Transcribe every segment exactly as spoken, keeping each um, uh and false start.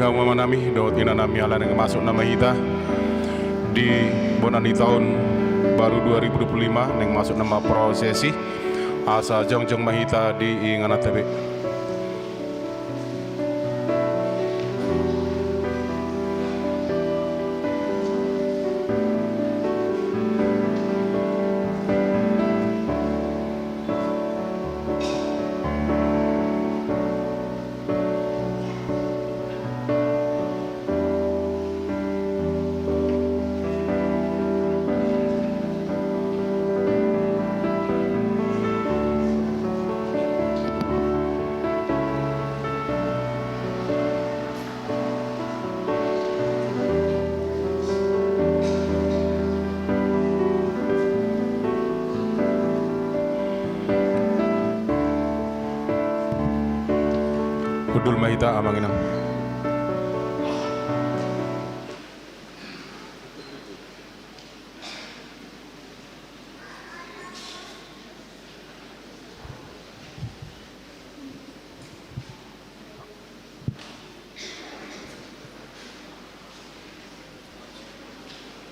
Hamu amanami dohot inanami, ala naeng masuk nama hita di bona ni taon baru dua ribu dua puluh lima, naeng masuk nama prosesi, asa jongjong ma hita di ingananta be. Hundul ma hita, amang inang.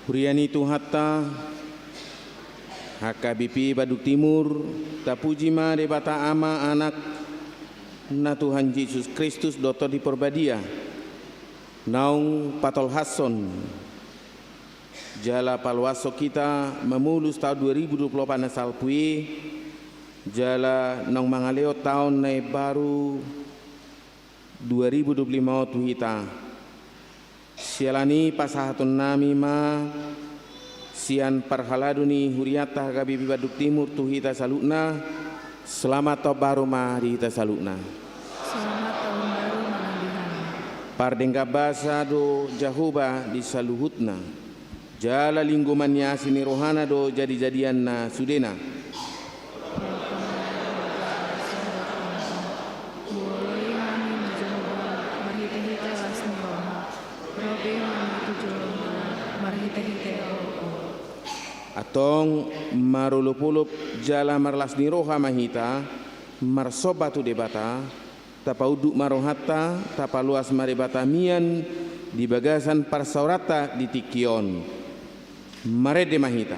Huria ni Tuhanta, H K B P Bandung Timur, tapuji ma Debata Ama, Anak, na Tuhan Jesus Kristus dohot Tondi Porbadia, naung patolhashon jala paluashon hita mamolus taon dua ribu dua puluh opat na salpu i, jala naung mangalehon taon na imbaru dua ribu dua puluh lima on tu hita. Siala ni i pasahatonnami ma sian parhalado ni hurianta H K B P Bandung Timur tu hita saluhutna, selamat taon baru ma di hita saluhutna. Selamat tahun baru ma di hami. Pardenggan basa do Jahowa di saluhutna, jala linggoman ni asi ni rohana do jadi-jadian na sudena. Huoloi hami ma Jahowa marhite-hite las ni roha, ro be hami tu jolona marhite-hite roha. Antong marolop-olop jala marlas ni roha ma hita, marsomba tu Debata, tapaunduk ma rohanta, tapaluas ma Debata mian di bagasan parsaoranta di tingki on. Marende ma hita.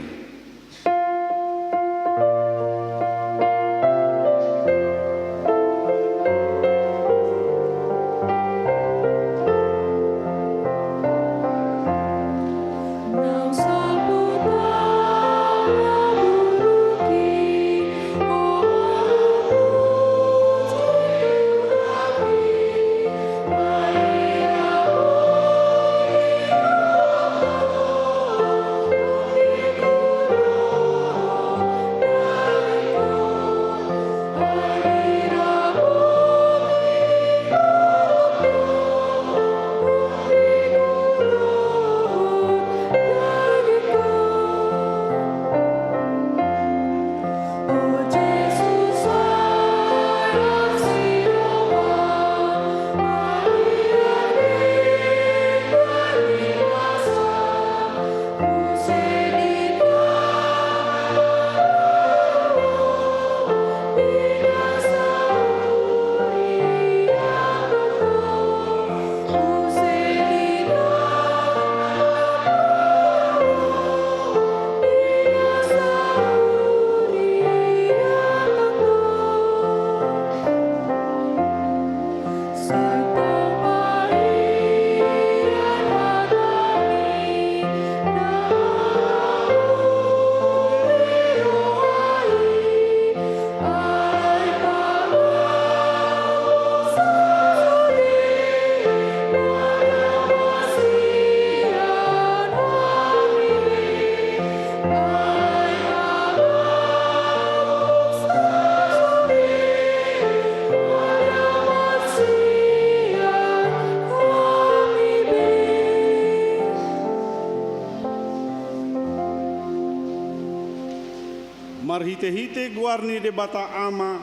Marhite-hite goar ni Debata Ama,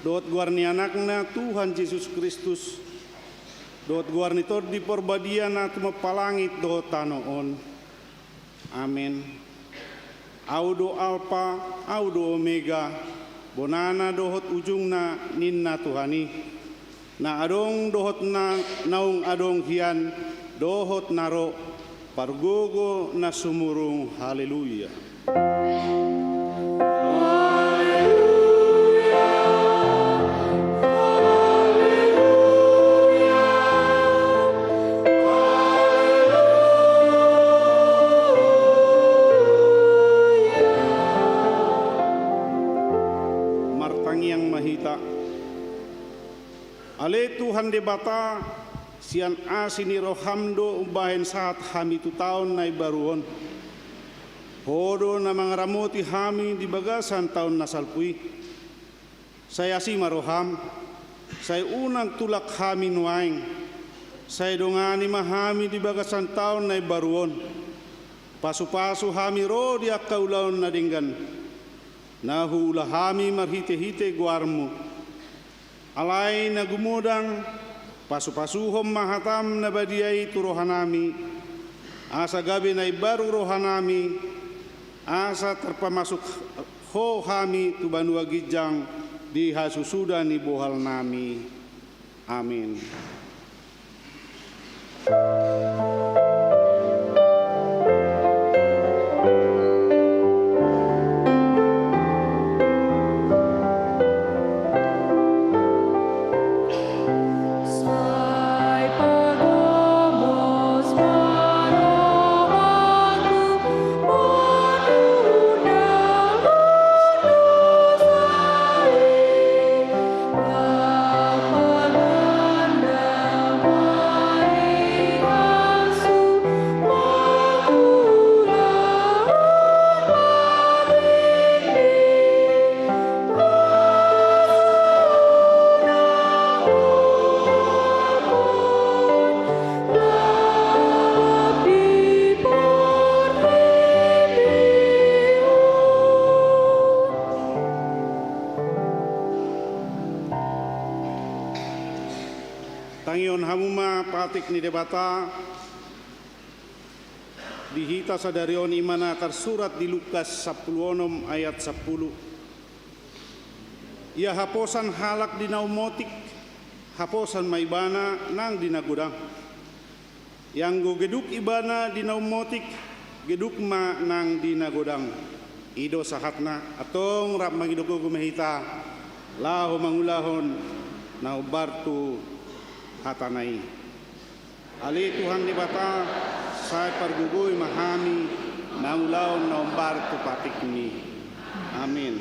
dohot goar ni Anakna Tuhan Jesus Kristus, dohot goar ni Tondi Porbadia na tumompa langit dohot tano on. Amen. Ahu do Alpa, ahu do Omega, bonana dohot ujungna, ninna Tuhan i. na adong dohot na naung adong hian, dohot na ro, pargogo na sumurung. Haleluya. Martangiang ma hita. Ale Tuhan Debata, sian asi ni roham do umbahen sahat hami tu taon na imbaru on. Ho do na mangaramoti hami di bagasan taon na salpu i. Sai asi ma roham, sai unang tulak hami nuaeng. Sai dongani ma hami di bagasan taon na imbaru on. Pasupasu hami ro di angka ulaon na denggan na huula hami marhitehite goarmu. Alai na gumodang, pasupasuhon ma hatam na badia i tu rohanami, asa gabe na imbaru rohanami, asa tarpamasuk ho hami tu banua ginjang di hasusuda ni bohalnami. Amin. Tangihon hamu ma patik ni Debata di hita sadari on, i ma na tarsurat di Lukas sampulu onom ayat sampulu. Ia haposan halak di na ummotik, haposan ma ibana nang di na godang. Ianggo geduk ibana di na ummotik, geduk ma nang di na godang. I do sahatna. Antong rap mangido gogo ma hita laho mangulahon na hombar tu hatana i. Ale Tuhan Debata, sai pargogoi ma hami mangulahon na hombar tu patikmi. Amin.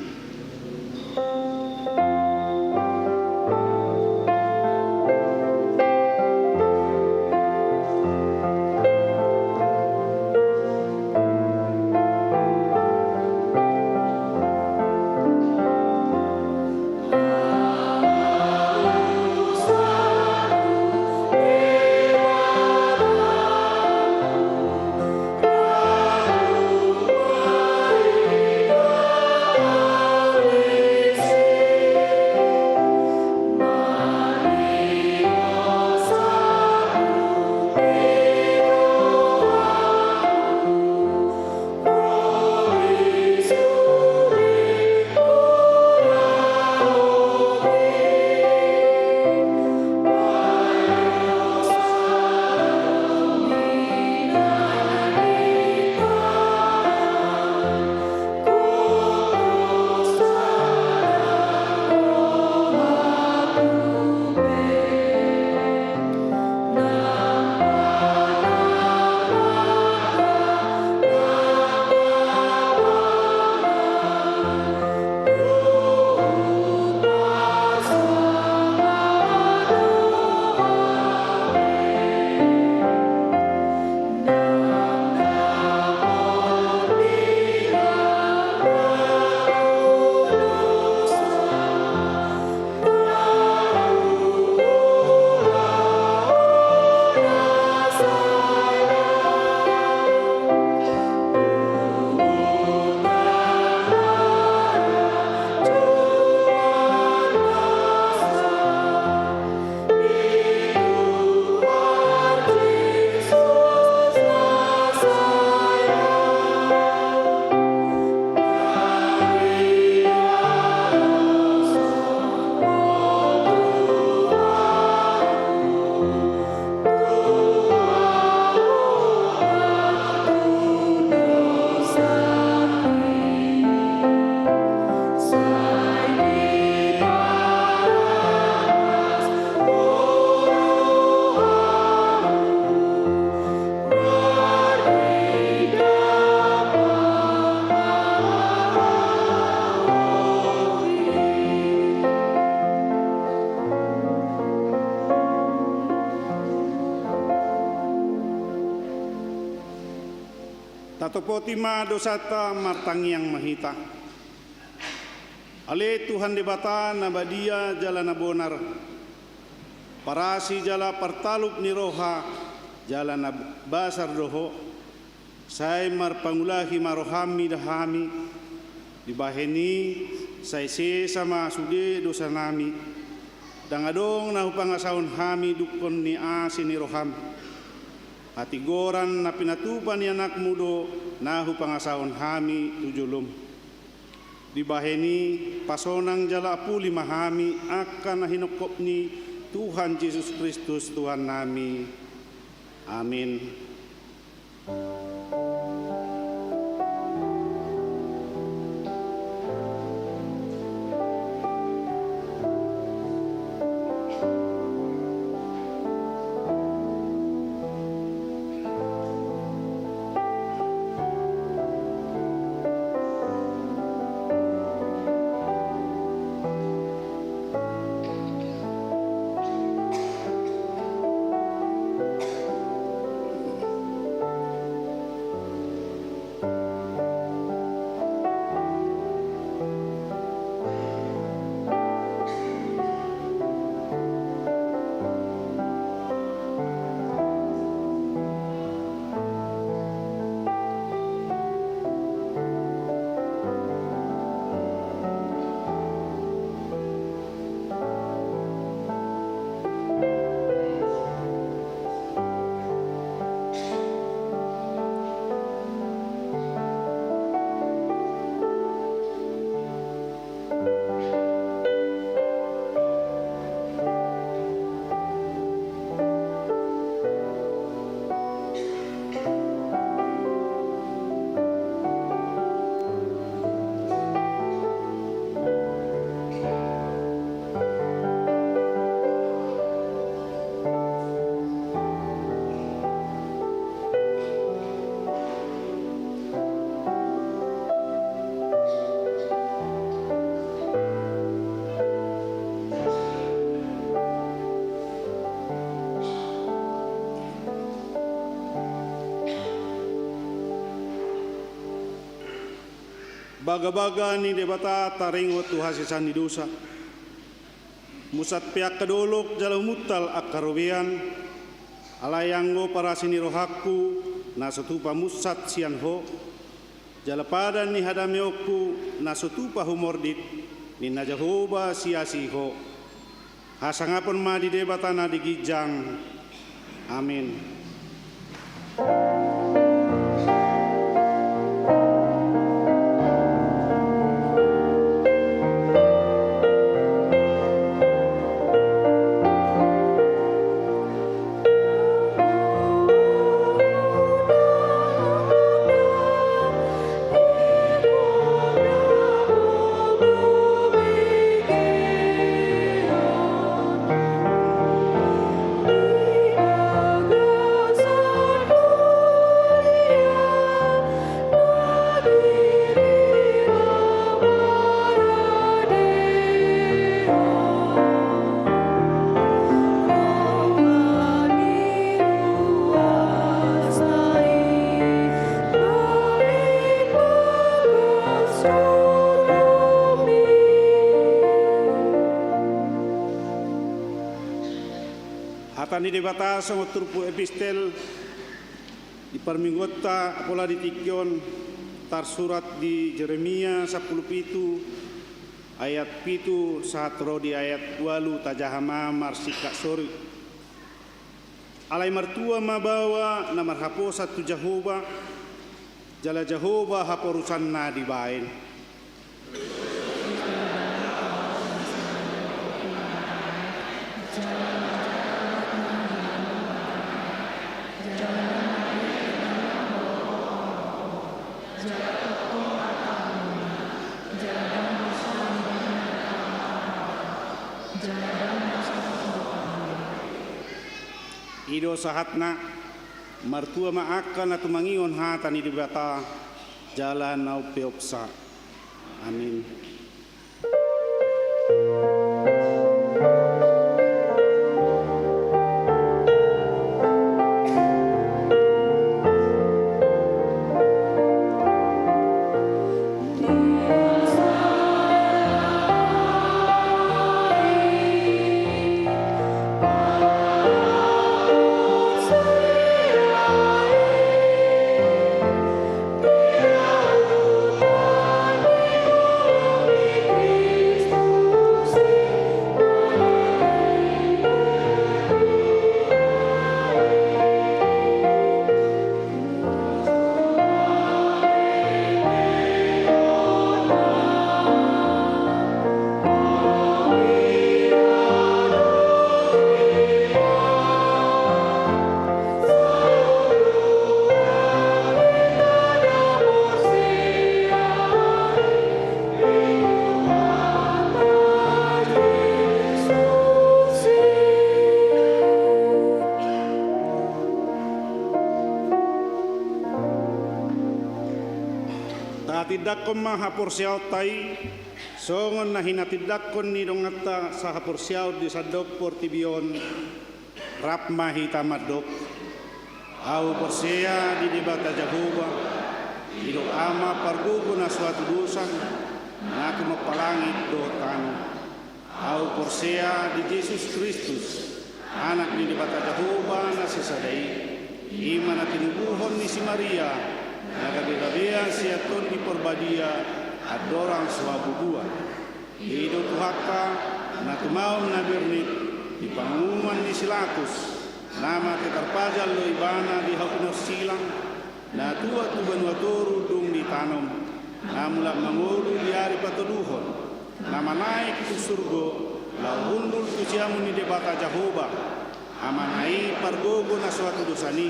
Topoti ma dosanta, martangiang ma hita. Ale Tuhan Debata na badia jala na bonar, parasi jala partalup ni roha, jala na basar do Ho. Sai marpangulahi ma rohaM mida hami. Dibahen i, sai sesa ma sude dosanami. Ndang adong na hupangasahon hami dungkon ni asi ni rohaM. Hatigoran na pinatupa ni AnakMu do na hupangasahon hami tu joloM. Dibahen i, pasonang jala apuli ma hami angka na hinongkop ni Tuhan Jesus Kristus Tuhannami. Amin. Bagabaga ni Debata taringot tu hasesaan ni dosa. Musat pe angka dolok jala humuntal angka robean, alai anggo parasi ni rohangku na so tupa musat sian Ho, jala padan ni hadameonku na so tupa humordit, ninna Jahowa siasi Ho. Hasangapon ma di Debata na di ginjang. Amin. Hata ni Debata songon turpuk epistel di parmingguonta pola di tingki on, tarsurat di Jeremia sampulu pitu ayat pitu sahat ro di ayat ualu. Tajaha ma marsingkat sori. Alai martua ma baoa na marhaposan tu Jahowa, jala Jahowa haporusanna dibaen. I do sahatna. Martua ma angka na tumangihon hata ni Debata jala na umpeopsa. Amin. Tatindangkon ma haporseaonta i, songon na hinatindangkon ni donganta sahaporseaon di sandok portibi on. Rap ma hita mandok: Ahu porsea di Debata Jahowa, didok Ama pargogo na so hatudosan, na tumompa langit dohot tano. Ahu porsea di Jesus Kristus, Anak ni Debata Jahowa na sisada i, i ma na tinubuhon ni si Maria, na gabe babean sian Tondi Porbadia, andorang so habubuan. I do Tuhanta, na tumaon na bernit, di panguhuman ni si Latus, na mate tarpajal do ibana di hau pinorsilang, na tuat tu banua toru dung ditanom, na mulak mangolu di ari patoluhon, na manaek tu surgo, laho hundul tu siamun ni Debata Jahowa, Amana i pargogo na so hatudosan i.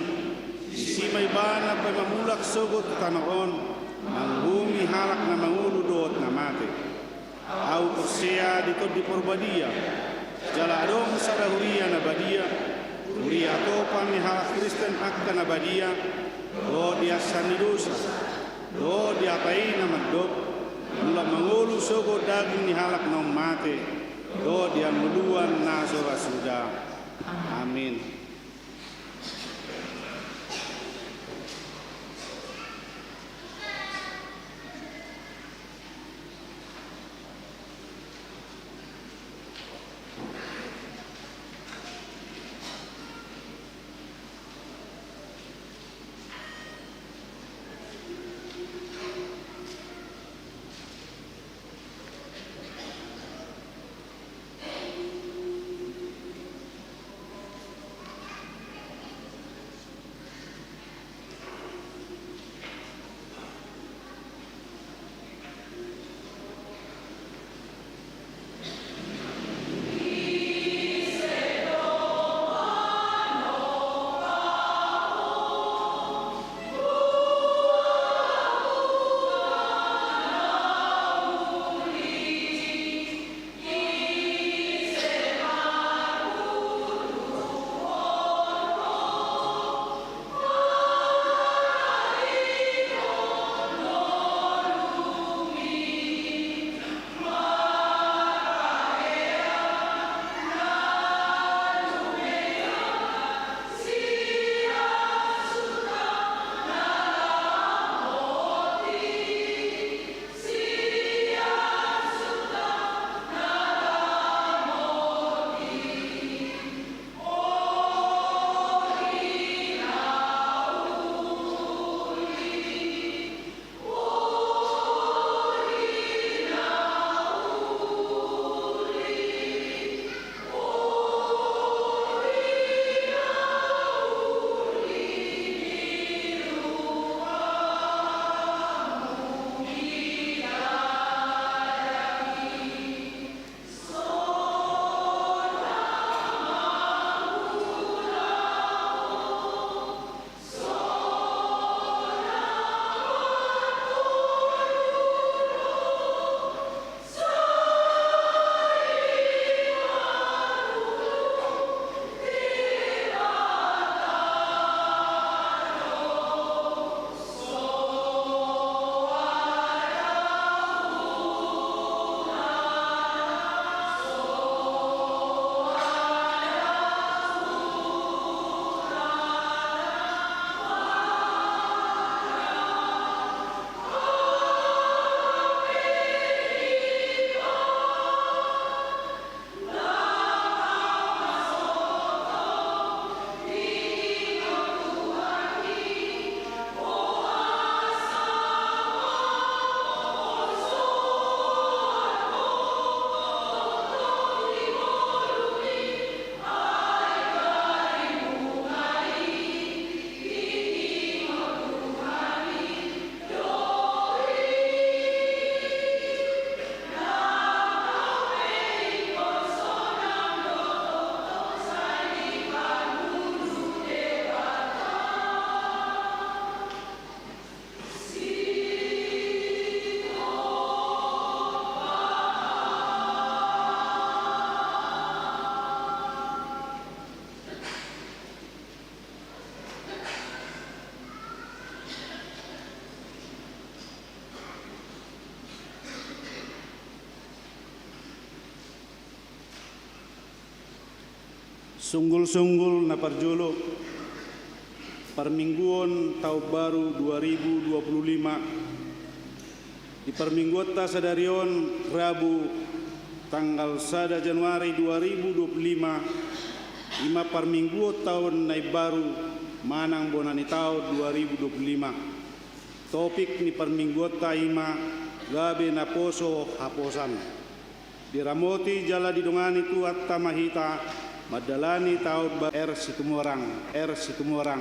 Disi ma ibana paima mulak sogot tu tano on, manguhumi halak na mangolu dohot na mate. Ahu porsea di Tondi Porbadia, jala adong sada huria na badia, huria atopan ni halak Kristen angka na badia, dohot di arsak ni dosa, dohot di hata i na mandok, mulak mangolu sogot daging ni halak naung mate, dohot di hangoluan na so ra suda. Amin. Sunggul-sunggul na parjolo, parmingguon taon baru dua ribu dua puluh lima. Di parmingguonta sadari on, Rabu, tanggal sada Januari dua ribu dua puluh lima, i ma parmingguon taon na imbaru manang bona ni taon dua ribu dua puluh lima. Topik ni parmingguonta i ma gabe naposo haposan. Diramoti jala didongani Tuhanta ma hita mandalani taon ba-, R Situmorang, R Situmorang.